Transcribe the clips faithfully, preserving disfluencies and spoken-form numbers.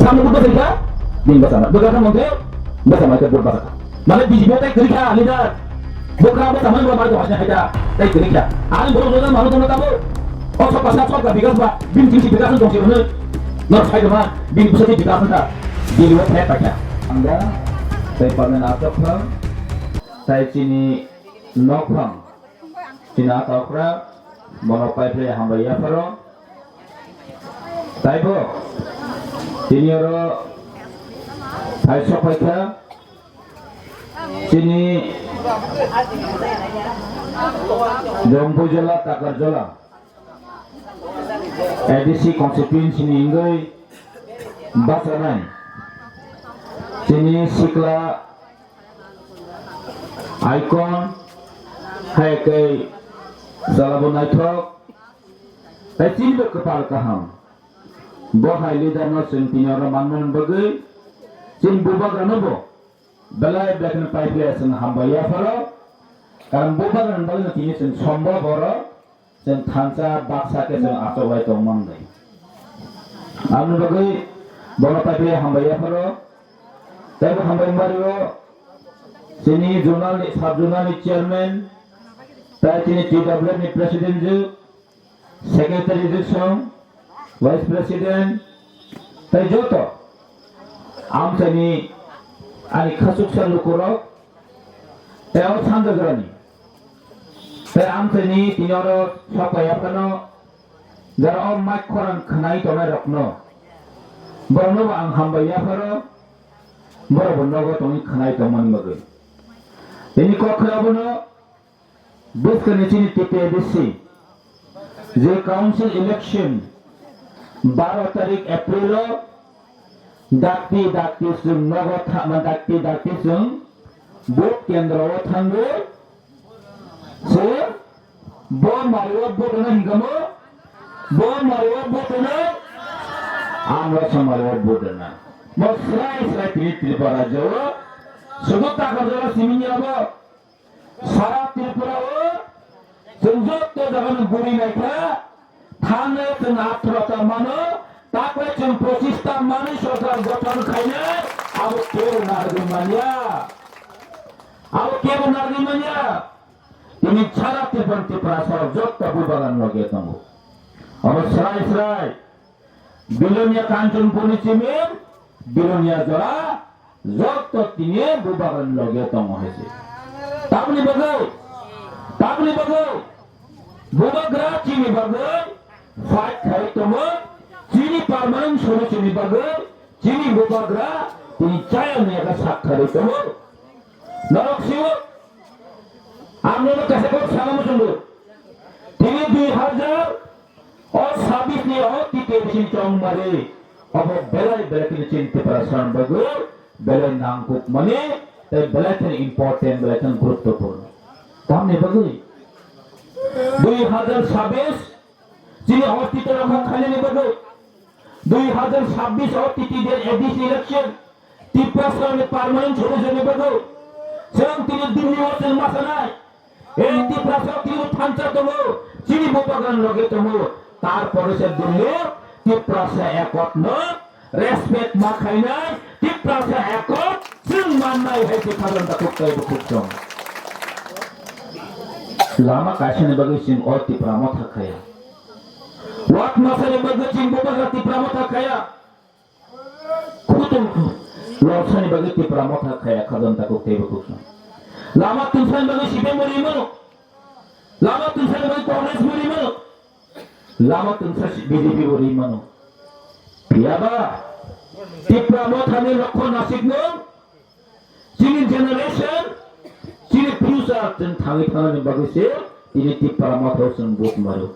Samung bwsa kha, bini bwsa ma. Bwsa kha mangkhe, bwsa ma khe bwsa kha. Mane B J P tai kwrwi kha leader. Bwkra bwsa ma bwsa ma to hasna khaita, tai kwrwi kha. Ani borok joda manu tongna tabo. O sokha sa sokha bikas ba, bini tisi bikas tong si hwnwi. Nor sai ma, bini bwsa ti bikas ta. Bini wa thai paikha. Anga, tai pamen atok phang, tai chini nok phang. Chini atokra, bono paiphlai hambai yapharo. Taibo, tini oro phai sokphaikha, chini Jompuijala, Takarjala, A D C constituency ni wngwi bachanai, chini sikla icon, hai khe salabo naithok, tai chini bo kwpal kaham. Bo hai leader no chwng tini oro manmani bagwi chini bubagra no bo belai belai kheno paiphlai chwng hambai yapharo, karon bubagra ni bagwi no tini chwng sombo borok. Chwng thansa baksa khe chwng achoklai tongmani. Aboni bagwi bono paiphlai hambai yapharo. Tei bo hambai bario chini zonal ni, sub zonal ni chairman, tei chini T W F ni president ju, secretary ju song, vice president, tei joto amchaini ani khachuksa lukurok, tei o sanjagrani. Tei amchaini tini oro sokpaiya phano, jara o mic khorang khwnai tongnai rokno, borokno bo ang hambai yapharo, borok bo nogo tongwi khwnai tongmani bagwi. Tini kok khe abono bwskangni chini T P A D C je council election baro tarik April o dakti dakti chwng nogo thangma, dakti dakti chwng vote kendro o thangwi se bo mario vote rwna hinkamo, bo mario vote rwna, amra sa mario vote rwna. Mo srai srai tini Tripura rajyo o sudu takar jora simini abo. Sara Tripura o chwng joto jaga no guri naikha, thangwi chwng atharoh ta mano, takhwlai chwng pochista manwi sorkar gothon khainai, abo kebo narwgwi manya. Abo kebo narwgwi manya. Tini sara Tripura, Tripura sorok joto bubagan loge tongo. Abo srai srai. Bilonia Kanchanpurni chiming, Bilonia jora, joto tini bubagrani loge tongo hese. Tamni bagwi, tamni bagwi, bubagra chini bagwi fight khai tongo, chini permanent solution ni bagwi, chini bubagra tini chayang ni aka sak khai tongo. Norok siwo, ang nono kaisa kok sana muchungo. Tini dui hajar O sabis ni o T P A D C ni chongmari obo belai belai kheno chini Tiprasa ni bagwi belai nangkukmani tei belai kheno important, belai kheno guruttopurno. Tamni bagwi dui hajar sabis chini o T T rok khainani bagwi dui hajar sabis o T T A D C election Tiprasa ni permanent solution ni bagwi chwng tini Delhi o chwng ma sanai. Ei Tiprasa tini thansa tongo, chini bubagrani loge tongo. Tarpore se Delhi Tiprasa ekot no respect ma khainai, Tiprasa ekot chwng mannai hai se khajanta khuk tei bukhuk song. Lama kaisani bagwi chwng o Tipra Motha khaya. Wak masani bagwi chwng bubagra Tipra Motha khaya. Kutung loksani bagwi Tipra Motha khaya khajanta khuk tei bukhuk song. Lama tungsani bagwi C P M bo ri mano. Lama tungsani bagwi Congress bo ri mano. Lama tungsa B J P bo ri mano. Phiyaba Tipra Mothani lokho nasikno chini generation, chini future chwng thangwi thangnani bagwi se tini Tipra Motha o chwng vote maro.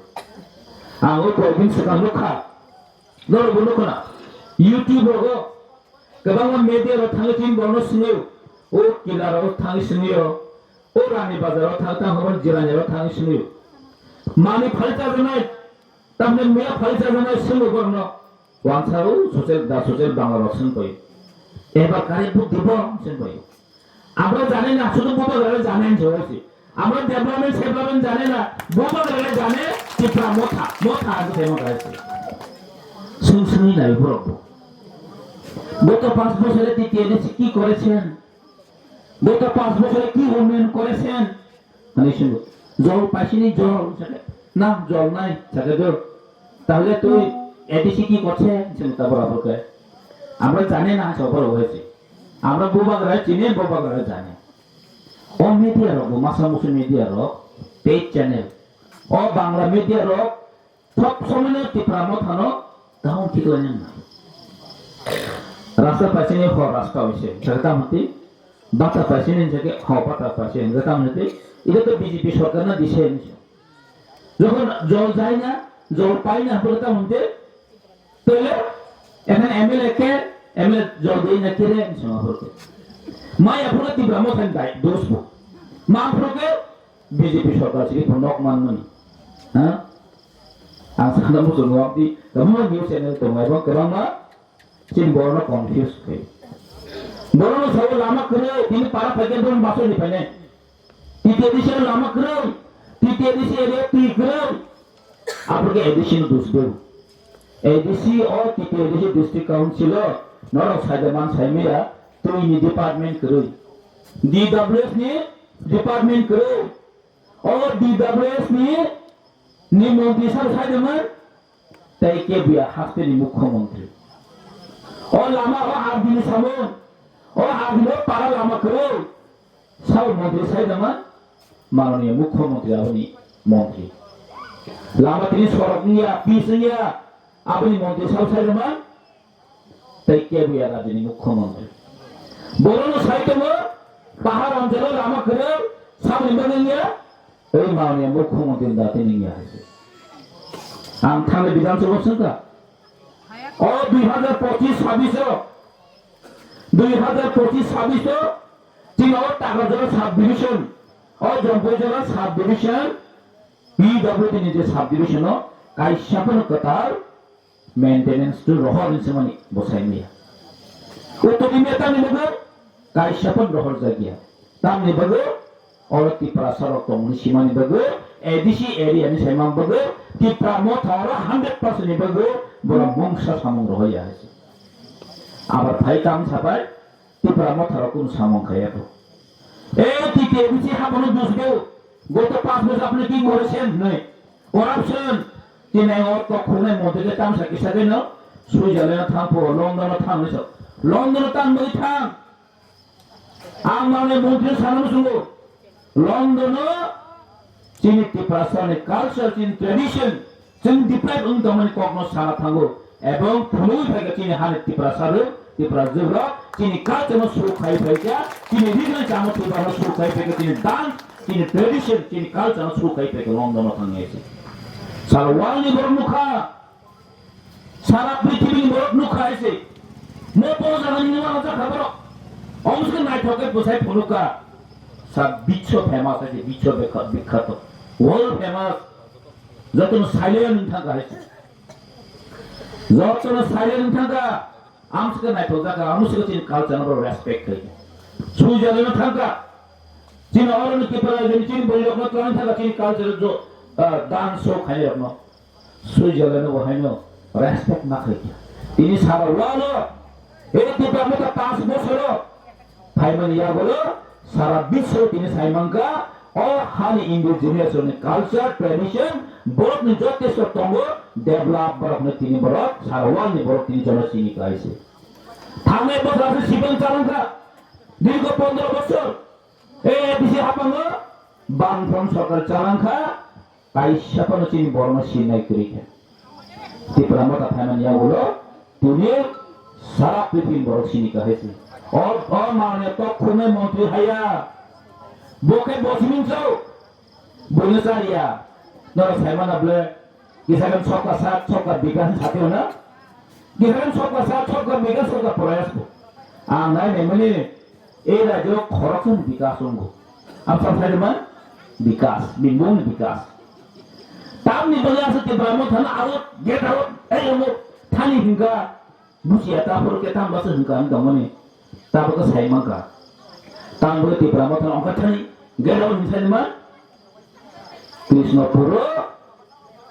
Ang o koidin swkang nukha. Norokbo nukho na, YouTube rogo kwbangma media rok thangwi chini borokno swnwi, o kila rogo thangwi swnwi, o Rani Bazar o thang, tang hwnba Jirani rogo thangwi swnwi. Manwi phali chajaknai, tamni miya phali chajaknai swngo borokno. Wansa o social, da social Bangla rok swngwi. Ebar kare buddhi bo swngwi. Abo jane na, sudu bubagrale jane hinwi se. Abo development, development jane na, bubagrale jane, Tipra Motha, Motha abo tei Motha se. Sung sungwi nai borok bo. গত পাঁচ বছরে টিটিএডিসি কি করেছেন? গত পাঁচ বছরে কি উন্নয়ন করেছেন? মানে শুনুন, জল পাইছেন? জল, না, জল নাই, তাহলে তুই এডিসি কি করছে? তারপর আপনাকে আমরা জানি না, সবার হয়েছে। আমরা বুবাগরা চিনি, বুবাগরা জানে। O media rok bo masa musu media rok, page channel, o Bangla media rok, thop somoi no Tipra Motha no down thik lai nang. Rasta paisini ho rasta hoise, jagata mati, bata paisini jage ho bata paisini, jagata mati, ida to B J P sorkar na dise ni. Jokhon jol jai na, jol pai na, hapore ta mate, Tole, ekhan M L A ke, M L A jol di na kire, sima phurke. Mai aphuru Tipra Motha ni dai, dos bo. Ma phurke, B J P sorkar sigi phunok man mani. Ha? Ang sana musu ngok di, kamu news channel to mai bang, kebang ma, chin boro no confuse kai. Boro no sawo lama kere, tini para phaikhe boro baso ni paine. T T A D C lama kwrwi, T T A D C area twi kwrwi. Aphuru khe A D C no dusbw. A D C o T T A D C district council o norok saidaman saimaya twi ni department kwrwi. D W S ni department kwrwi. O D W S ni, ni montri sabo saidaman tei kebuya haste ni mukhyamantri. O lama o R D ni samung, o R D ni para lama kwrwi. Sabo montri sai naman, manoniya mukhyamantri aboni montri. Lama tini sorok wngya, pis wngya, aboni montri sabo sai naman, tei kebuya rajini mukhyamantri. Borono sai tongo, pahar anjalo lama kwrwi, saboni bagwi wngya, tei manoniya mukhyamantri dati wngya hai se. Ang thangni Bidhan Sabha swngkha. O dui hajar pochis sabis o, dui hajar pochis sabis o, chini o Takarjala sub division, o Jompuijala sub division, P W D ni je sub division o kaisa phano kwtal maintenance to rohor ni swmani bwsai maya. Uttor India tamni bagwi kaisa phano rohor jakya. Tamni bagwi oro Tiprasa rok tongmani simani bagwi, A D C area ni saimani bagwi, Tipra Motha oro hundred percent ni bagwi borok mungsa samung rohorya hai se. Abar phai tamo sapai, Tipra Motha rok kunu samung khaiya kho. E T T A D C hapono dusbeo, goto panch bosor apni ki korechen hinwi. Corruption, tini ang o tok khungnai montri khe tamsa kisa khe no, Switzerland o thang pho, London o thang hinwi sa. London o tang bagwi thang. Ang manwi montri sana muchungo. London o chini Tiprasa ni culture, chini tradition, chwng deprive wng tongmani kokno sana thango. Ebong phunugwi phaikha chini hani Tiprasa rok, Tiprasa rok, chini culture no suk khai phaikha, chini region chamo Tiprasa no suk khai phaikha, chini dance, chini tradition, chini culture no suk khai phaikha London o thangwi se. Sara world ni borok nukha. Sara prithibini borok nukha hai se. Mo pono jagani nima rok jakha borok. Omo se naithok khe bwsai phunukha. Sa biswo famous hai se, biswo bikha-, bikkhato. World famous. Jotono silent wng thangkha hai se. Jotono silent wng thangkha. Ang se naithok jakha, ang se chini culture no respect khai. Switzerland thangkha. Chini oro ni Tripura ni chini borok no tlang thangkha chini culture jo, ah, dance show khai rok no. Switzerland bo haino respect ma khaikha. Tini sara walo, e Tipra Motha panch bosoro phaimani yagulo sara biswo tini saimangkha, o hani indigenous ni culture, tradition, borokni jotesto tongo, develop borokno tini borok, sara walni borok tini jono sini kaise. Thangnai bosor ase sibang chalangkha, dirgo pondro bosor, e A D C hapango, bangphang sorkar chalangkha, Kaisa phano chini borokno sinai kwrwi kha. Tipra Motha phaimani yagulo tini sara prithibi borok sini kha hai se. O, o manwi tok khungnai montri haya. Bo khe bo simi wngkha. Bono chariya. Norok sai mano ble kisa khe sabka sath, sabka bikas hinwi sati hwna. Kisa khe sabka sath, sabka bikas, sabka prayas. Ang nai naimani E rajyo khoroksa ni bikas wngo. Ang sa phairwkma bikas, bini bumung ni bikas. Tamni bagwi aswk Tipra Mothano out, get out, ei omo thani hwnkha, buchiya ta phuru khe tamo se hwnkha hinwi tongmani. Tabukhe sai mankha. Tamo bagwi Tipra Mothano ongkha thani, get out hinwi sai ma. Krishnapuro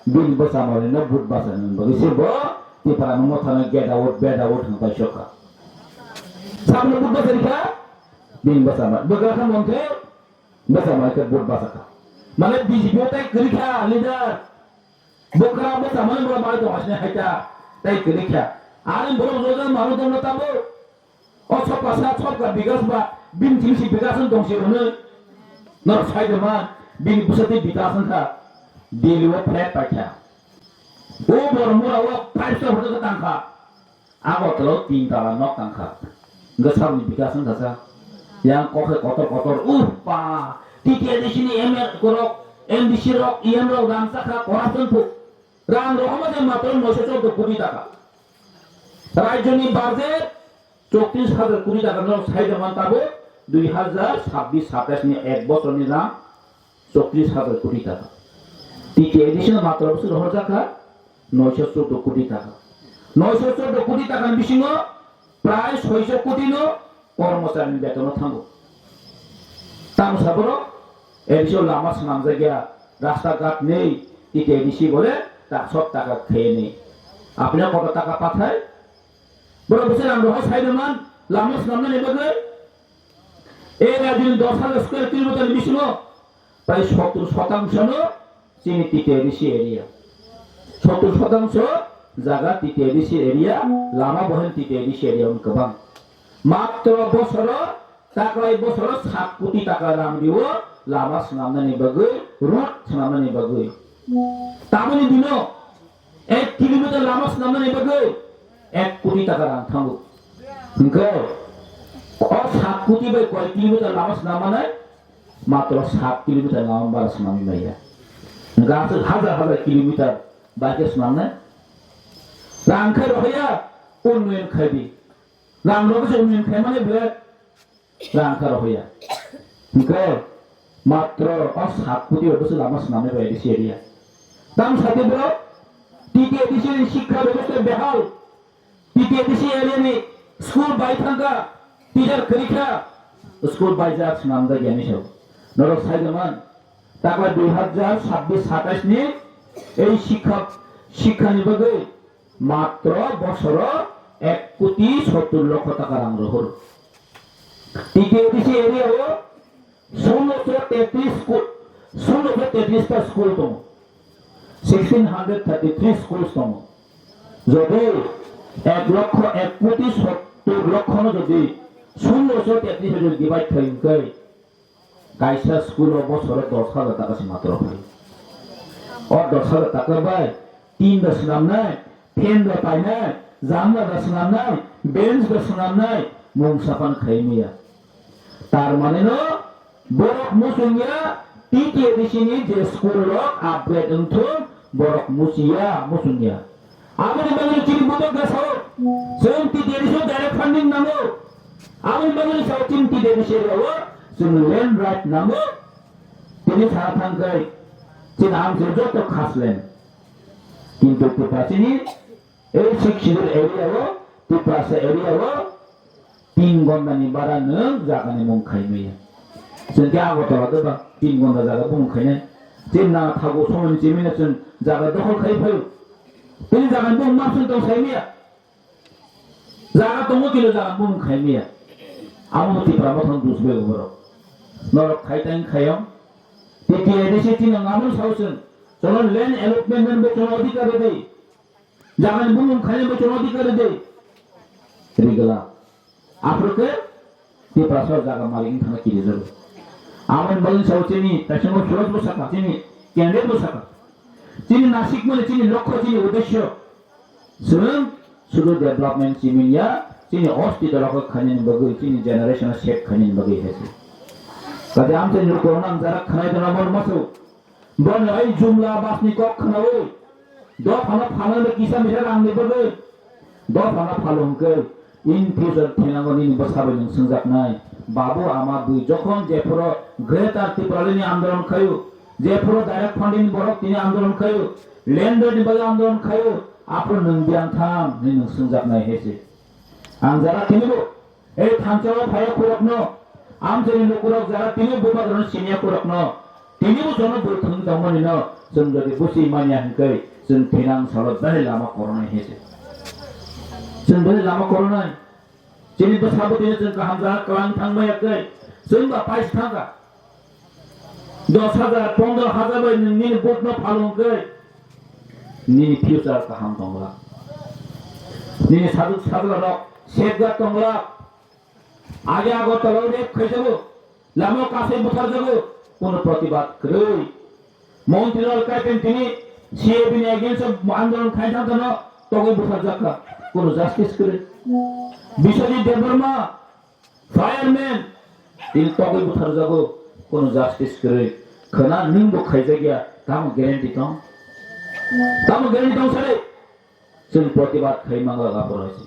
bini bwsa manwi no but bwsa nani bagwi se bo Tipra no Mothano get out, get out hwnwi paisokha. Sabno vote basa rikha, bini basa ma. Bwkra kha mantri, basa ma khe vote basa kha. Mane B J P o tai kwrwi kha leader. Bwkra basa mane bwla bai tong asne hai ta, tai kwrwi kha. Ani borok joja manu tongno tabo. O sopka sa sopka bikas ba, bini thing si bikas wng tong si hwnwi. Nor sai de man, bini bwsa twi bikas wng kha. Delhi o flat pai kha. O Bormura o five star hotel tang kha. Agartala o tin tala nok tang kha. Hwnkhe saboni bikas wng kha sa. Yang kok khe kotor kotor, uh, pa. T T A D C ni M L A rok, M D C rok, E M rok rang cha kha, corruption phu. Rang rok hama je matro noisho chordo koti taka. Rajyoni budget chowtris hajar koti taka no sai de man tabo dui hajar sabbish satais ni ek bochor ni rang chowtris hajar koti taka. T T A D C no matro bwswk rohorjak kha noisho chordo koti taka. Noisho chordo koti taka ni bisingo prai soisho koti no kormochari ni beton no thango. Tamo sa borok A D C o lama swnamjak ya, rasta ghat nei, T T A D C bole tak sot taka khe nei. Apni koto taka pathai? Borok bwswk rang rohor sai de man, lama swnamnani bagwi? E rajyoni dos hajar square kilometer ni bisingo prai sottur shotangso no chini T T A D C area. Sottur shotangso jaga T T A D C area, lama bo hen T T A D C area wng kwbang. Matro bosoro, taklai bosoro sat koti taka rang rio lama swnamnani bagwi, road swnamnani bagwi. Tamoni dino ek kilometer lama swnamnani bagwi ek koti taka rang thango. Hwnkhe o sat koti bai koi kilometer lama swnamnai matro sat kilometer lama bara swnamwi maya. Hwnkhe aswk hajar hajar kilometer bai khe swnamnai. Rang khe rohorya, unnoyon khai di. Rang rok se unnoyon khai mani ble rang kha rohorya. Hwnkhe matro o sat koti bai bwswk lama swnamnai bai A D C area. Tamo sa khe borok T T A D C ni sikha bebosta behal. T T A D C area ni school bai thangkha, teacher kwrwi kha, school baijak swnamjak ya hinwi sao. Norok sai de man, takla dui hajar sabbish satais ni ei sikha, sikhani bagwi matro bosoro ek koti sottur lokho taka rang rohor. T T A D C area o sulosho tetris school, sulosho tetris ta school tongo. Sixteen hundred thirty three schools tongo. Jodi ek lokho, ek koti sottur lokho no jodi sulosho tetris jodi divide khai hwnkhe, kaisa school o bosoro dos hajar taka se matro phai. O dos hajar taka bai tin da swnamnai, fan da painai, janla da swnamnai, bench da swnamnai, mungsa pan khai maya. Tar mane no borok muchung ya, T T A D C ni je school rok upgrade wng thung, borok muchi ya, muchung ya. Aboni bagwi chini budok da sao, chwng T T A D C o direct funding nango. Aboni bagwi sao chini T T A D C o chwng land right nango. Tini sana thangkhai chini amchai joto khaslen. Kintu Tiprasini ei Sixth Schedule area o, Tiprasa area o tin gonda ni bara nwng jaga ni mung khai maya. Chwng khe Agartala de ba tin gonda jaga bumung khainai. Chini na thago somoi ni chimino chwng jaga dokhol khai phaio. Tini jaga ni bumung mapsong tong sai maya. Jaga tongo kilo jaga bumung khai maya. Amo bo Tipra Mothani dus bai borok. Norok khai tang khai o. T T A D C tini ngamo sao chwng. Chwng land allotment bai chwng adhikar rwdi. Jaga ni bumung khai bai chwng adhikar rwdi. Rigla. Aphuru khe Tiprasa jaga malik wng thangna kirijago. Amoni bagwi sao chini, kaisa no Suraj bo sakha, chini candidate bo sakha. Chini nasikmani, chini lokho, chini uddesho. Chwng sudu development chiming ya, chini ostito rok khainani bagwi, chini generation save khainani bagwi hai se. Kaje amchai ni rukong nang jara khanai dona mon masu. Bono ai jumla basni kok khnawi. Dophano phalangno kisa misa rangni bagwi. Dophano phalung khe in future thinango nini bwsa bai nwng swngjaknai. Babu ama bui jokhon jephuru Greater Tipralandni andolon khaio, jephuru direct funding borok tini andolon khaio, land rate ni bagwi andolon khaio, aphuru nwng biyang tham hinwi nwng swngjaknai hai se. Ang jara tinibo ei thansa o phaiya khorokno, amchaini lukurok jara tini bubagrano siniya khorokno, tinibo jono bwthwng tongmanino chwng jodi busi manya hwnkhe chwng thinang salo belai lama koronai hinse. Chwng belai lama koronai. Chini bwsabo tini chwng kaham jaga kwlang thangmaya khe, chwng ba paisa thangkha. Dos hajar, pondro hajar bai nwng nini vote no phalung khe, nini future kaham tongla. Nini sajwk sajla rok safeguard tongla. Age Agartala o rape khaijago, lama o kasai butharjago, kono protibad kwrwi. Montri Lal Kaipen tini C A B ni against o andolon khai thang thano togwi butharjakha, kono justice kwrwi. Biswajit Debbarma, fireman, tini togwi butharjago, kono justice kwrwi. Khwna nwng bo khaijakya, tamo guarantee tong? Tamo guarantee tong sare? Chwng protibad khai manglak aphuru hai se.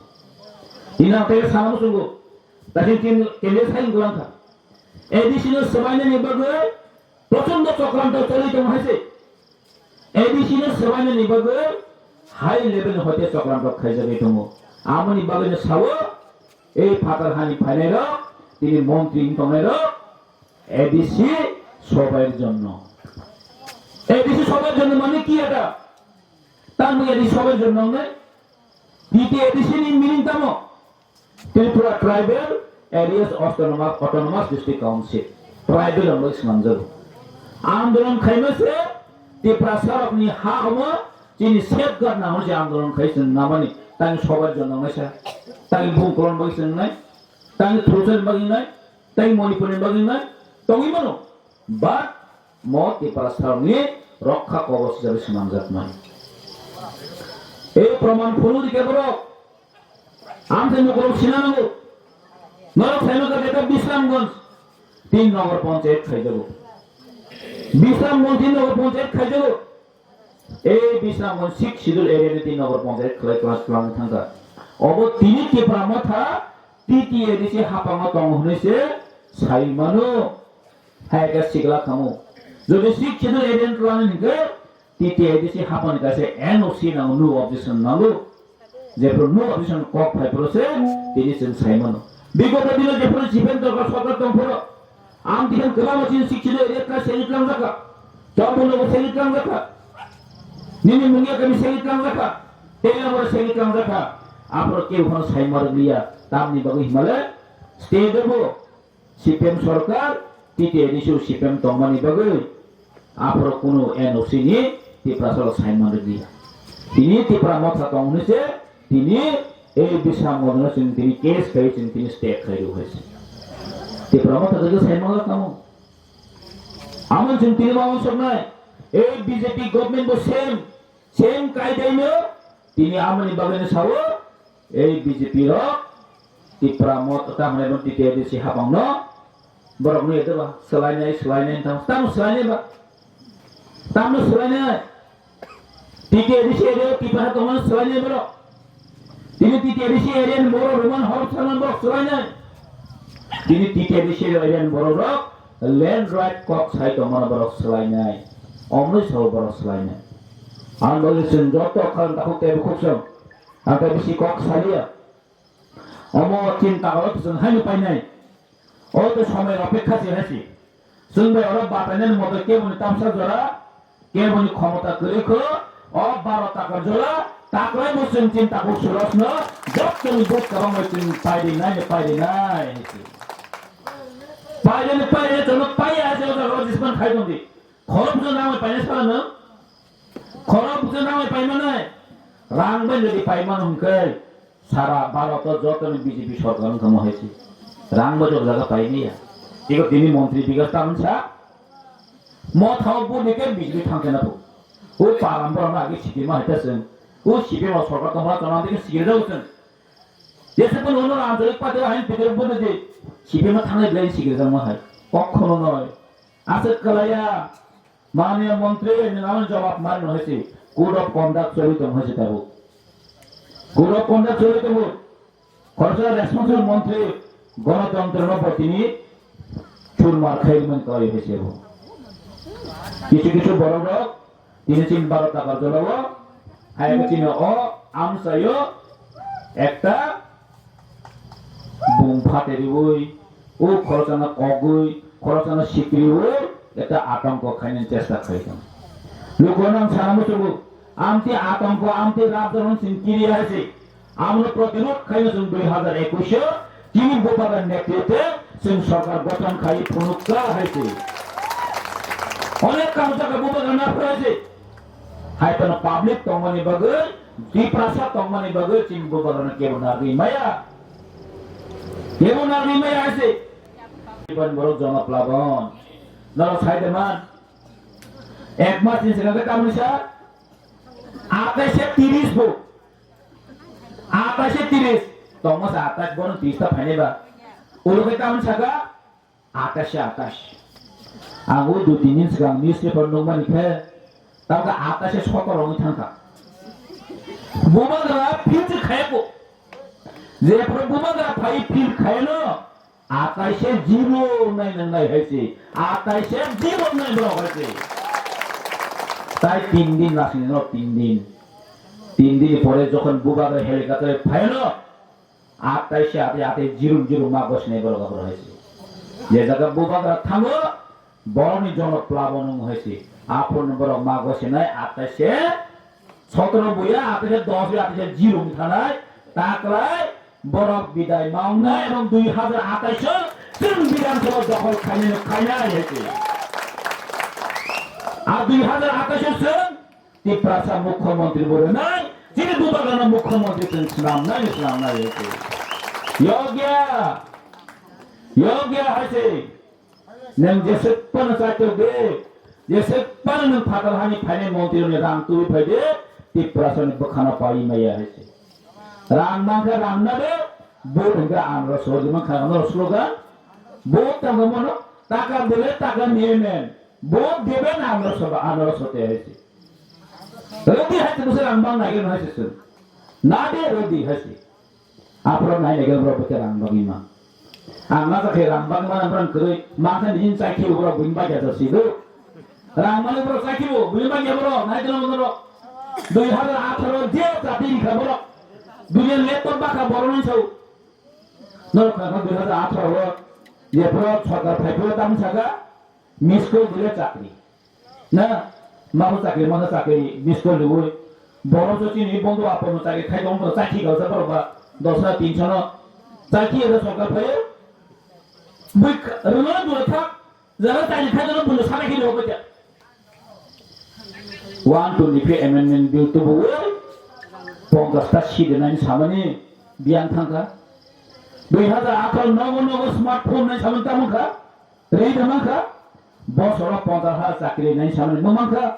Tini ang tei sana muchungo. Tei chini kendriya sai wngkha. A D C no swbainani bagwi prochondo chokranto choli tongo hai se. A D C no swbainani bagwi high level ni hoite chokranto khaijagwi tongo. Amoni bagwino sao, ei phatar hani phainairok, tini montri wng tongnairok, A D C সবার জন্য। A D C সবার জন্য মানে কি এটা? Tamo A D C সবার জন্য wngnai? T T A D C ni meaning tamo? Tripura Tribal Areas Autonomous, Autonomous District Council. Tribal hwnwi swnamjago. Andolon khaima se Tiprasa rokni ha omo chini safeguard na hwnwi se andolon khai chwng namani. Tang সবার জন্য wngnai sa. Tang bungkolon bai chwng nai. Tang Thulsa ni bagwi nai. Tei Manipur ni bagwi nai tongwi mano, but mo Tiprasa rokni rokha kobos hisabe swnamjakmani. Ei proman phuru rikha borok, amtwi nukurok sina nango. Norok saimaka beta Bisramganj tin nogor panchayat khaijago. Bisramganj tin nogor panchayat khaijago. Ei Bisramganj Sixth Schedule area ni tin nogor panchayat khlai klas klang thangkha. Obo tini Tipra Motha T T A D C haphango tongo hwnwi se sai mano. Hai khe sikla khamu. Jodi Sixth Schedule area ni twlangni hwnkhe T T A D C haphangni kaisa N O C nango, no objection nango. Jephru no objection kok phai phuru se tini chwng sai mano. Bigoto dino jephru C P M sorkar, sorkar tong phuru, ang tini kwbangma chini sikchino area kha segi tlang jakha. Chombo nogo segi tlang jakha. Nini mungya kami segi tlang jakha. Tela mora segi tlang jakha. Aphuru keu phano sai mar liya. Tamni bagwi himale state bo C P M sorkar, T T A D C o C P M tongmani bagwi aphuru kunu N O C ni Tiprasa rok sai manrwkliya. Tini Tipra Motha tong hwnwi se tini ei Bisramganj no chwng tini case khai chwng tini stay khai rw hai se. Tipra Motha khe sai manglak tamo. Amon chwng tini ma uansuknai, ei B J P government bo same, same kaidai no tini amoni bagwi no sao, ei B J P rok Tipra Motha tamo T T A D C haphang no borok no edo ba swlainai, swlainai tamo, tamo swlainai ba? Tamo swlainai? T T A D C area o Tipra tongmani swlainai borok? Tini T T A D C area ni borok Roman hor salman borok swlainai? Tini T T A D C area ni borok rok land right kok sai tongmani borok swlainai. Omni sabo borok swlainai. Ang bagwi chwng joto khan takhuk tei bukhuk song. Ang tei bisi kok saliya. Omo chinta oro chwng haino painai. O to somoi opekha se hai se. Chwng bai oro batainani moto keboni tamsa jora, keboni khomota kwrwi kho, o baro takar jora, taklai bo chwng chinta kho surosno, jottoni bot kabang bai chwng paidi nai, paidi nai hai se. Paidi nai, paidi nai, chwngno paiya hai se, o jaga o jisman khai tongdi. Khorok bwsa nangwi painai sala nwng? Khorok bwsa nangwi paimanai? Rang bai nodi paimano hwnkhe sara Bharoto jotoni B J P sorkar wngkha mo hai se. Rang bai jot jaga paimaya. Iko tini montri bigas ta wngsa. Mo thao buni khe B J P thangkhe na phu. O param borok na agi sitimo hai ta chwng. O C P M o sorkar tongma chana dikhe sikirjak chwng. Jesa kono ono anchalik party o hain pidor buni di C P M thangnai belai sikirjak ma hai. Kokhono noi. Aswk kwlaiya. Manya montri ni nang jawab man no hesi. Code of conduct choli tong hesi tabu. Code of conduct choli tong. Khoroksa responsible montri gonotontro no botini churmar khairman koi hesi bo. Kichu kichu borok rok tini chin baro takar jolao hai chini o amsayo ekta Bung phatiriwi, o khoroksano kogwi, khoroksano sikriwi, eta atongko khainani chesta khaikha. Lukurokno ang sana muchungo, amtwi atongko, amtwi rabjak hwn chwng kiriya hai se. Amno protirod khaino chwng dui hazar ekush o Chini Bubagra netrite chwng sorkar gothon khai phunukha hai se. Onek kaam jaga Bubagra na phai se. Hai phano public tongmani bagwi, Tiprasa tongmani bagwi chini Bubagrano kebo narwi maya. Kebo narwi maya hai se. Iban borok Jono Plabon. Noro sai de man. Ek mas ni saka tamni sa. Atai se tiris bo. Atai se tiris. Tongma sa atai bono tiris ta phainai ba. Ulo ke tamni saka. Atai se atai. Ang o dui tin din swkang newspaper nukmani khe, tamo khe atai se sotoro wngwi thangkha. Bubagra phil se khayako. Jephru Bubagra phai phil khayano, atai se zero nai nang nai hai se. Atai se zero nai borok hai se. Tai tin din lasini no tin din. Tin din pore jokhon Bubagra helicopter phayano, Atai se atai atai jirum jirum ma gosinai borok aphuru hai se. Je jaga Bubagra thango, borokni Jono Plabon wng hai se. Aphuru borok ma gosinai atai se sotoro buya, atai se dos buya, atai se jirum thanai, taklai borok bidai ma wngnai, ebong dui hajar atai se chwng Bidhan Sabha dokhol khainai, khainai hai se. A dui hajar atai se chwng Tiprasa mukhyamantri bo rwnai, chini Bubagrano mukhyamantri chwng swnamnai, swnamnai hai se. Yogya, yogya hai se. Nwng jeswk phano chaitok de, jeswk phano nwng phatar hani phainai mantri rokni rang tubui phai de, Tiprasani bwkhano paiwi maya hai se. Rang mankha rang na de, vote hwnkhe anro so, je mankha anro slogan, vote tamo mano, taka dile taka niye men, vote deben anro so, anro so te hai se. Rodi hai se bwswk rang bang nai khe hai se chwng. Na de rodi hai se. Aphuru nai nai khe borok bwkhe rang bagwi ma. Ang ma khe rang bagwi ma nang borok kwrwi ma khe nini chai khe borok buini bagya jasi do. Rang mani borok chai khe bo buini bagya borok nai khe borok. Dui hajar atharo je chati kha borok. Duniya laptop bakha borok nai sao. Norok kha dui hajar atharo o je borok sorkar phai phuru tam saka. Miss call dile chakri. Na, mabo chakri, mano chakri, miss call riwi. Borok so chini bondo apono chakri khai tong, chakri gausa borok ba, dos na tin sano. Chakri ero sorkar phayo. Bui rwna dura thak, jara chakri khai tong, buno sana kiri hobo cha. One twenty-three amendment bill tubu woi, ponchash ta seat nani samani biyang thangkha. Dui hajar atharo nogo nogo smartphone nai samani tamungkha. Rwi da mankha, bosoro ponchash hajar chakri nai samani ma mankha.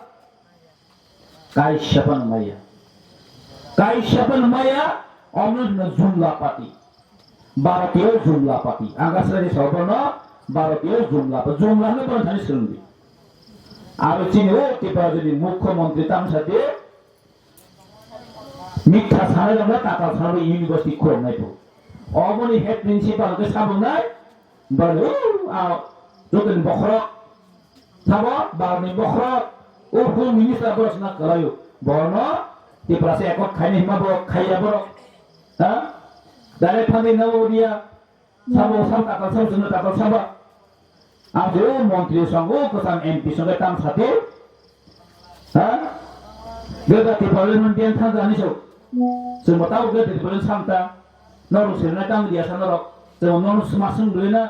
Kaisa phano maya. Kaisa phano maya, omno hino jumla pati. Bharatiyo jumla pati. Ang asrani sobono Bharatiyo jumla pati. Jumla hino bono thani swrwngdi. Aro chini o Tripura jini mukhyamantri tamsa de, Mitha sanai rok na tatal sanai university khulumnai bo. Oboni head principal ke sabungnai, bale, uh, a, jotoni bokhorok, sabo, barni bokhorok, o home minister borok sina kalayo. Bono, Tiprasa ekot khaini hima borok, khaiya borok. Ha? Direct funding na odia, Sabo, sabo tatal sabo, chwngno tatal sabo. Ang je o montri song, o kwcham M P song khe tam sati. Ha? Bebati parliament biyan thang jani so. Chwngbo tabo bebati parliament samta. Norok sirna tang diya sa norok. Chwngbo norok sma swng dui na.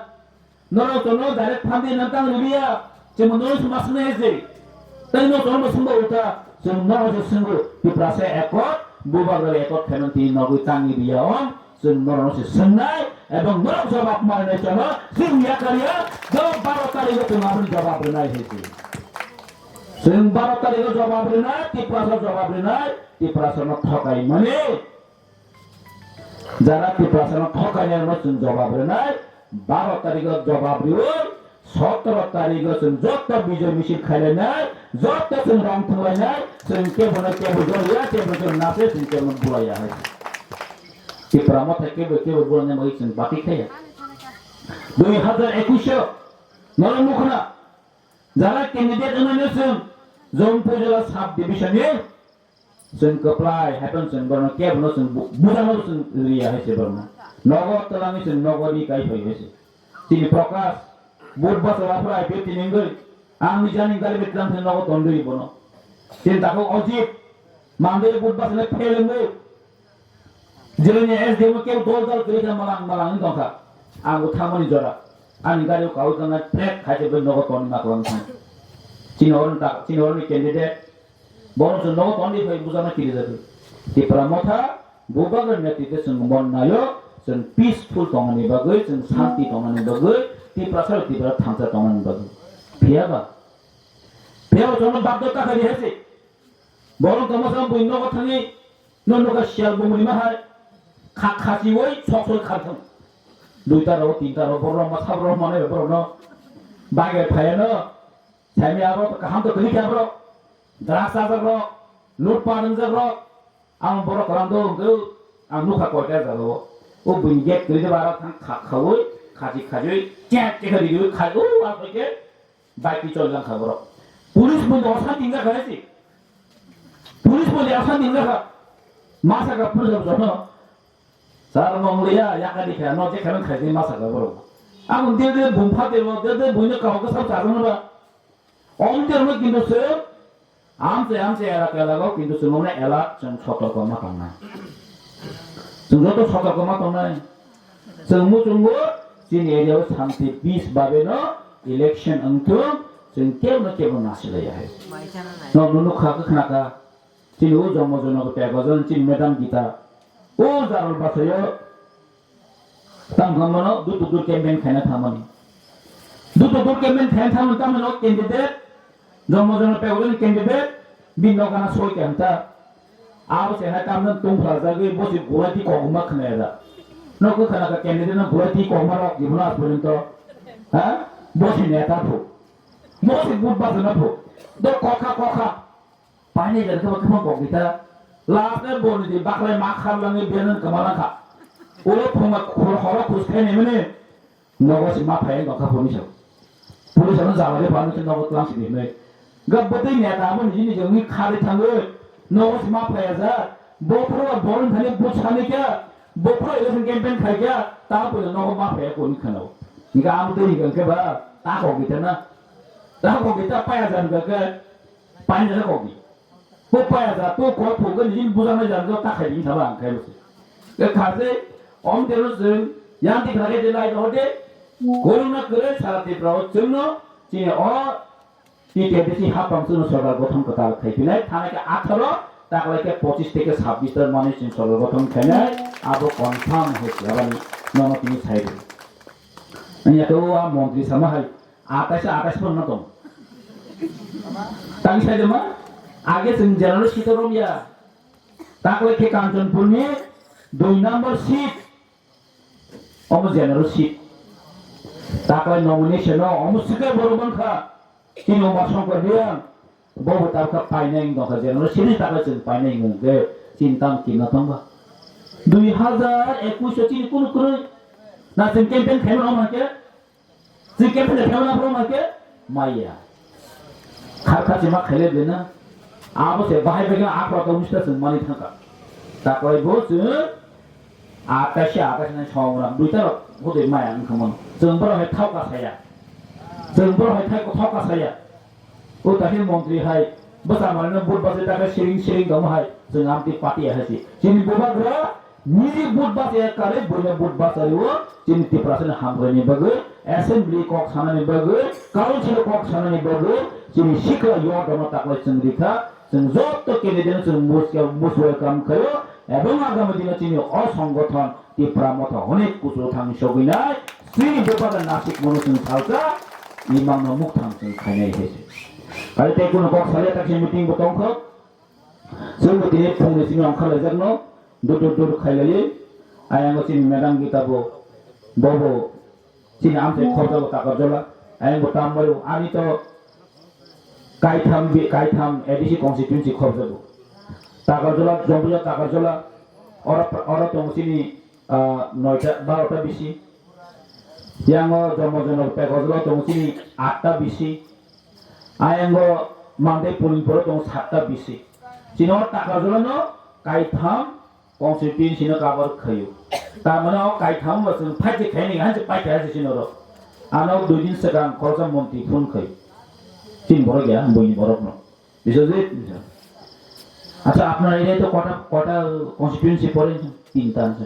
Norok chwngno direct phan di nang tang riya. Chwngbo norok sma swng na ese. Tei norok chwngno swngbo uta. Chwng norok se swngbo. Tiprasa ekot, Bubagra ekot khaimani tini nogwi tang riya om. Chwng norokno se swngnai, ebong norok jobab manai chwngno, chwng yakar ya, jobab baro tarikh o chwng aboni jobab rwnai hai se. Chwng baro tarikh o jobab rwnai, Tiprasa jobab rwnai, Tiprasa no thokai mani. Jara Tiprasa no thokai nai no chwng jobab rwnai, baro tarikh o jobab rwi, Sotoro tarikh o chwng joto bijoy misil khailainai, joto chwng rang thwnglainai, chwng kebono kebo joliya, kebo chwng nase, chwng kebono bulaiya hai. Tipra Motha kebo kebo bulaina bagwi chwng bati khaiya. Dui hajar ekush o norok nukhna jara candidate wngnaino chwng Jampui jila sub division ni Chwng kwplai, haikhe chwng bono kebo no chwng bu-, bujano chwng riya hai se bono. Nogo twlangwi chwng nogo ri kai phai hai se. Chini Prakash, Budhbar se waphra I P F tini wngwi. Ang ni jani gari betlang se nogo tondwi bono. Chini takhuk Ajit, Monday Budhbar se fail wngwi. Jilini S D M kebo dol dol kwrwi khe malang malang wng tongkha. Ang bo thangmani jora. Ani gari o kau jana trek khai je bai nogo toni ma kwlwng thang. Chini horni ta, chini horni candidate. Borok chwng nogo toni phai bujana kiri jagwi. Tipra Motha, Bubagra netritwe chwng mon nayo, chwng peaceful tongmani bagwi, chwng santi tongmani bagwi, Tiprasa bai Tipra thansa tongmani bagwi. Phiya ba? Phiya ba chwngno bagdo ta khai di hai se. Borok tongma sa bui nogo thangwi, no nogo siyal bumuni ma hai. Kha khasi wai sok sok kha thang. Duita ro, tinta ro, borok ma sab ro ma nai borok no. Bagai phaya no. Sami abo to kaham to kini kya bro. Drugs sajak ro, loot pa wngjak ro. Ang borok kwrang do hwnkhe ang nukha koita jaga o. O bui gate kwrwi de bara thang kha khawi, khaji khajwi, chek chek ri ri khai o a khoike. Bike pi chol jang kha borok. Police bo dosa ting jang kha si. Police bo dosa ting jang kha. Masa ka police bo jono. Sar mong liya, ya ka dikha, no je khanan khai di masa ka borok. Ang de de bum pha de de de buino ka hok sa sa no ba. Om de no kintu se, am se am se era ka lago kintu se mone ela chang sotor ko ma tong nai. Chwng joto sotor ko ma tong nai. Chwng mu chwng mu, chini area o santi peace babe no election wngthung, chwng kebo no kebo nasilai ya hai. No, no, no, kha, kha, khna kha. Chini o jomo jono ko tebo jon chini madam Gita. O jarol basayo. Tang tang mano, dutu dur campaign khaina thamani. Dutu dur campaign khaina thamani, tamo no candidate. Jomo jono pegulin candidate, bin no gana soi kanta. Abo se hai tamno tungphla jagwi bosi gulati kogma khna da. No ko khana ka candidate no gulati kogma rok gibna aspurento. Ha? Bosi neta phu. Bosi but bajana phu. Do kokha kokha. Paine jar khe khe kok gita. Last ne boni di baklai ma khar langi bianan kamala kha. Ulo phunga khor horo khus khaini mene. Nogo si ma phai dong kha police. Police ano jawale panu se nogo tlang si di me. Ga bwtwi neta abo niji niji wngwi kharwi thangwi nogo si ma phaiya ja. Bophuru boron thani but sani kya. Bophuru election campaign khai kya. Ta puila nogo ma phaiya koni khano. Hinkhe amo twi hinkhe ba ta kok gita na. Ta kok gita paya jan ga khe pain jana kok di. Bo paya ja to kok phuk ga nijin bujang na jan ga ta khai din thaba ang khai bo se. Ga kha se om de ro se yang ti khare de lai ro de. Koruna kore sara Tripura o chwngno chini o T T F D C hapang chwngno sorkar gothon kwtal khai pinai thana khe atharo taklai khe pochis theke sabbish tar mani chwng sorkar gothon khainai abo confirm hai se abani nono tini sai de. Anya to a montri sama hai Atais, atais pon na tong. Tang sai de ma? Age chwng general seat o romya. Taklai khe Kanchanpur ni dui number seat. Omo general seat. Taklai nomination o omo sikhe borok mankha. Chini Umar Shankar Reang. Bobo tabkha painai wng tongkha general seat ni taklai chwng painai wng khe chini tamo kinna tongba. Dui hazar ekush o chini kunu kwrwi. Na chwng campaign khaimano omo khe. Chwng khe philip khe na philip khe maya. Khar khar chima khaile bena. Abo se bahai bai khe akhra to mista chwng mani thangka. Taklai bo chwng atashi atashi nai song ram duita rok hode maya wngkha mon. Chwng borok hai thauka saya. Chwng borok hai thai thauka saya. O tahil montri hai bwsa manino but base ta khe siring siring dong hai chwng amtwi party hai se. Chini bubagra niji but base kare buino but base o chini Tiprasani hamkrai ni bagwi, assembly kok sanani bagwi, council kok sanani bagwi, chini sikla yo dono taklai chwng rikha, chwng joto candidate chwng most, most welcome khaio, ebong agami dino chini o songgothon Tipra Motha honik kuchuk thang sogwinai, chini bubagra nasik mono chwng salsa, imangno mukthang chwng khainai hai se. Ari tei kuno kok salia takhe meeting bo tongkho. Chwngbo tini phungni simi ongkha laijakno, dur dur dur khailaiwi. Ayang chini madam Gita bo, bobo chini amchai khorjago Takarjola. Ayang bo tambai ani to kaitham bi, kaitham A D C constituency khorjago. Takarjola, Jompuja Takarjola, oro, oro tong chini ah, noita, barota bisi. Yango Jomo Jono Pekojolo tongo chini atta bisi. Ayango Mandai Pulimporo tongo satta bisi. Chini o Takarjolano kaitham constituency no cover khayo. Tamani o kaitham bo chwng phaikhe khaini, hanse paikhe hanse chini oro. Ano dui din swkang khoroksa montri phone khayo. Chini borok ya, buini borok no. Biswajit, biswajit. আচ্ছা, আপনার এরিয়ায় তো কটা, কটা কনস্টিটিউয়েন্সি পড়ে? তিনটা আছে।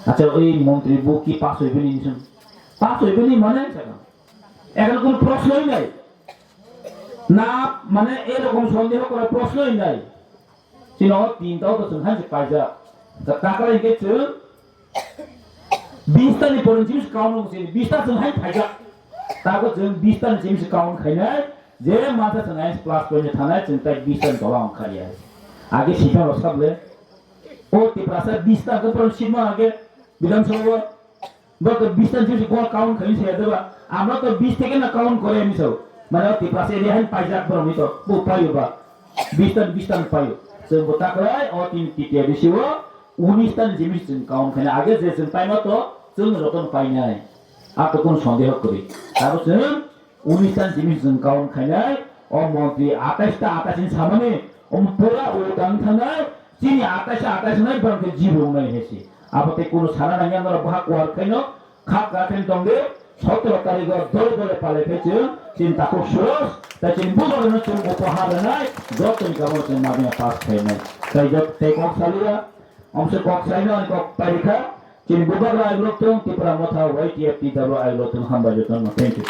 Acha, oi montri bo ki pass hoibe ni hinwi song? Pass hoibe ni mane saka. Ekhon kono proshno nei. Na, mane erokom sondeho kora proshno nei. Chini o tinta o to chwng hai se paijak. Ta takra hingke chwng bis ta ni porong chini count wng chini bis ta chwng hai paijak. Tako chwng bis ta ni chini count khainai, je masa chwng hai plus point thanai chwng tai bis ta ni tola wng khaiya. Age sita rok sable. O Tiprasa bis ta ke porong sima age Bidhan Sabha. Bo to bis ta ni simi count khaini se deba. Amra to bis theke na count kore ni so. Mane o Tiprasa area hai paijak borok ni to. Bo paio ba. Bis ta, bis ta paio. Chwng bo takrai o tin T T A D C o unis ta ni simi chwng count khaini. Age je chwng paima to chwng joto no painai. A to kono sondeho kwrwi. Abo chwng Unis ta ni simi chwng count khainai, o montri atais ta atais ni samani, o pura o tang thanai, chini atais ta atais nai borok khe zero wngnai hai se. Abo tei kunu sana nangya norok boha kuar khaino, kha kra khaino tongdi, sotro tarikh o dole dole palai khai chwng, chini takhuk suros, tai chini bubagrano chwng upahar rwnai, joto ni kamono chwng mabina pass khainai. Tai jot tei kok saliya, omse kok saino ani kok pairikha, chini bubagra aigulok tong, Tipra Motha Y T F T W aigulok tong, hambai jotono, thank you.